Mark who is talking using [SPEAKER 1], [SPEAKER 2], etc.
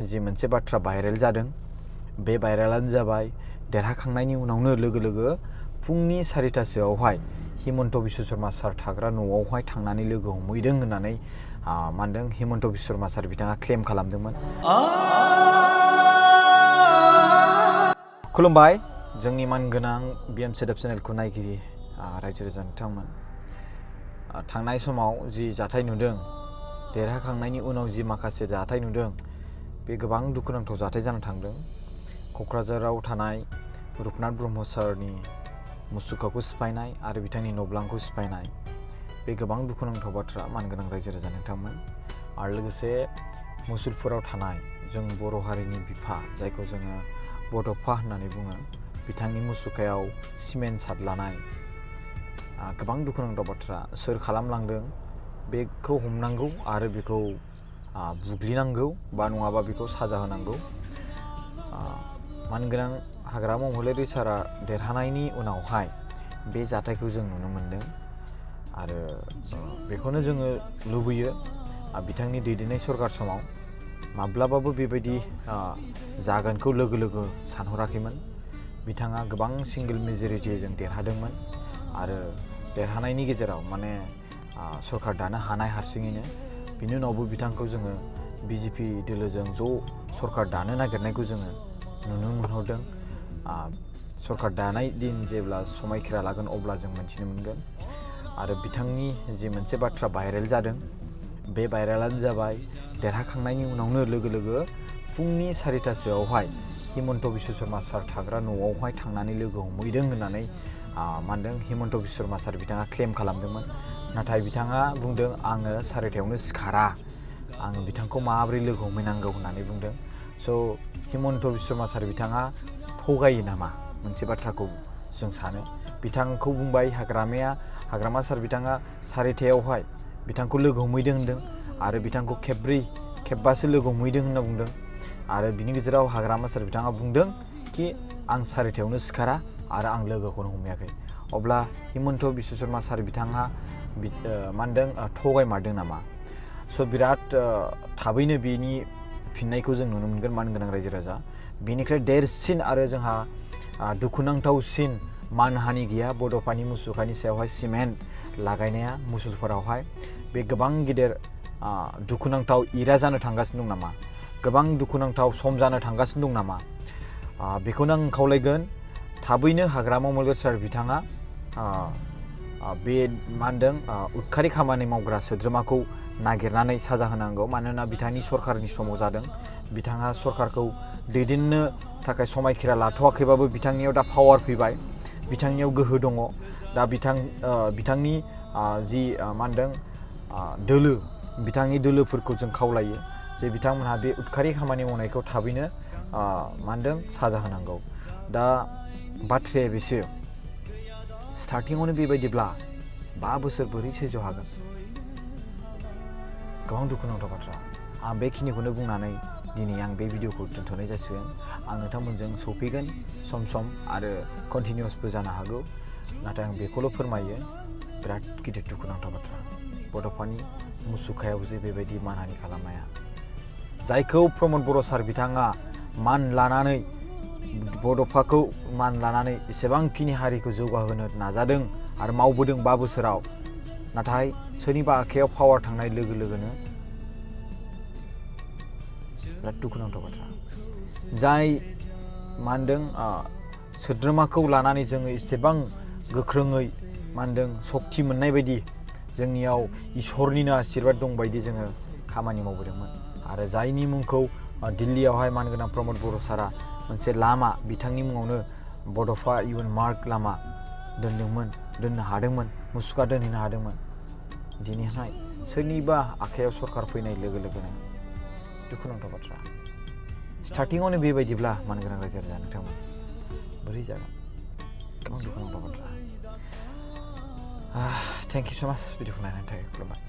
[SPEAKER 1] जि मोनसे बाथ्रा भाइरेल जादों बे भाइरेलानो जाबाय देरहाखांनायनि उनावनो लोगो लोगो फुंनि 4टासोआवहाय हिमन्त बिश्व शर्मा सार थाग्रा न'आवहाय थांनानै लोगो हमहैदों होननानै मा होनदों हिमन्त बिश्व शर्मा सार बिथाङा क्लेम खालामदोंमोन। खुलुमबाय जोंनि मानगोनां बिएम सेटआप चेनेलखौ नायगिरि रायजो राजा नोंथांमोन। थांनाय समाव जि जाथाय नुदों देरहाखांनायनि उनाव जि माखासे जाथाय नुदों बे गोबां दुखुनांथाव जाथाय जाना थांदों। क'क्राझाराव थानाय रुपनाथ ब्रह्म सारनि मुसुखाखौ सिफायनाय आरो बिथांनि न'ब्लांखौ सिफायनाय बे गोबां दुखुनांथाव बाथ्रा मानगोनां रायजो राजा नोंथांमोन। आरो लोगोसे मुसलपुराव थानाय जों बर' हारिनि बिफा जायखौ जोङो बड'फा होननानै बुङो बिथांनि मुसुखायाव सिमेन्ट सारलानाय गोबां दुखुनांथाव बाथ्रा। सोर खालामलांदों बेखौ हमनांगौ आरो बेखौ बुग्लिनांगौ बा नङाबा बेखौ साजा होनांगौ। मानगोनां हाग्रामा महिलारि सारा देरहानायनि उनावहाय बे जाथायखौ जों नुनो मोनदों आरो बेखौनो जोङो लुबैयो बिथांनि दैदेननाय सरकार समाव माब्लाबाबो बेबायदि जागोनखौ लोगो लोगो सानहराखैमोन। बिथाङा गोबां सिंगल मेजरिटिजों देरहादोंमोन आरो देरहानायनि गेजेराव माने सरकार दानो हानाय हारसिङैनो बिनि उनावबो बिथांखौ जोङो बिजेपि दोलोजों ज' सरकार दानो नागिरनायखौ जोङो नुनो मोनहरदों। सरकार दानाय दिन जेब्ला समायखिरा लागोन अब्ला जों मोनथिनो मोनगोन। आरो बिथांनि जि मोनसे बाथ्रा भाइरेल जादों बे भाइरेलानो जाबाय देरहाखांनायनि उनावनो लोगो लोगो फुंनि 4टासोआवहाय हिमन्त बिश्व शर्मा सार थाग्रा न'आवहाय थांनानै लोगो हमहैदों होननानै मा होनदों हिमन्त बिश्व शर्मा सार बिथाङा क्लेम खालामदोंमोन। नाथाय बिथाङा बुंदों आङो 4टायावनो सिखारा आङो बिथांखौ माबोरै लोगो हमहैनांगौ होननानै बुंदों। स' हिमन्त बिश्व शर्मा सार बिथाङा थगायो नामा मोनसे बाथ्राखौ जों सानो। बिथांखौ बुंबाय हाग्रामा सार बिथाङा 4टायावहाय बिथांखौ लोगो हमहैदों होनदों आरो बिथांखौ खेबबासो लोगो हमहैदों होनना बुंदों आरो बिनि गेजेराव हाग्रामा सार बिथाङा बुंदों कि आं 4टायावनो सिखारा आरो आं लोगोखौनो हमहैयाखै। अब्ला हिमन्त बिश्व शर्मा सार बिथाङा मा होनदों थगायमारदों नामा? स' बिराद थाबैनो बेनि फिननायखौ जों नुनो मोनगोन मानगोनां रायजो राजा। बेनिफ्राय देरसिन आरो जोंहा दुखुनांथावसिन मानहानि गैया बड'फानि मुसुखानि सायावहाय सिमेन्ट लागायनाया मुसलपुरावहाय बे गोबां गिदिर दुखुनांथाव इरा जानो थांगासिनो दं नामा? गोबां दुखुनांथाव सम जानो थांगासिनो दं नामा? बेखौनो आं खावलायगोन थाबैनो हाग्रामा महिलारि सार बिथाङा बे मा होनदों उदखारि खामानि मावग्रा सोद्रोमाखौ नागिरनानै साजा होनांगौ। मानोना बिथांनि सरकारनि समाव जादों। बिथाङा सरकारखौ दैदेननो थाखाय समायखिरा लाथ'वाखैबाबो बिथांनियाव दा पावार फैबाय, बिथांनियाव गोहो दङ। दा बिथांनि जि मा होनदों दोलो बिथांनि दोलोफोरखौ जों खावलायो जे बिथांमोनहा बे उदखारि खामानि मावनायखौ थाबैनो मा होनदों साजा होनांगौ। दा बाथ्राया बेसो स्टार्टिङावनो बेबायदिब्ला 5 बोसोर बोरै सैज' हागोन? गोबां दुखुनांथाव बाथ्रा। आं बेखिनिखौनो बुंनानै दिनै आं बे भिडिअखौ दोनथ'नाय जासिगोन। आं नोंथांमोनजों सौफैगोन सम सम आरो कन्टिनिउसबो जानो हागौ। नाथाय आं बेखौल' फोरमायो बिराद गिदिर दुखुनांथाव बाथ्रा बड'फानि मुसुखायाव जे बेबायदि मानहानि खालामनाया। जायखौ प्रमद बर' सार बिथाङा मान लानानै बड'फाखौ मान लानानै एसेबांखिनि हारिखौ जौगाहोनो नाजादों आरो मावबोदों 5 बोसोराव। नाथाय सोरनिबा आखायाव पावार थांनाय लोगो लोगोनो बिराद दुखुनांथाव बाथ्रा। जाय मा होनदों सोद्रोमाखौ लानानै जोङो एसेबां गोख्रोङै मा होनदों सक्ति मोननाय बायदि जोंनियाव इसोरनिनो आशीर्बाद दं बायदि जोङो खामानि मावबोदोंमोन आरो जायनि मुंखौ दिल्लीयावहाय मानगोनां प्रमद बर' सारा मोनसे लामा बिथांनि मुङावनो बड'फा इउएन मार्क लामा दोननो हादोंमोन, मुसुखा दोनहैनो हादोंमोन। दिनैहाय सोरनिबा आखायाव सरकार फैनाय लोगो लोगोनो दुखुनांथाव बाथ्रा। स्टार्टिङावनो बेबायदिब्ला मानगोनां रायजो राजा नोंथांमोन बोरै जागोन? गोबां दुखुनांथाव बाथ्रा। थेंक इउ सो माच भिडिअखौ नायनायनि थाखाय। खुलुमबाय।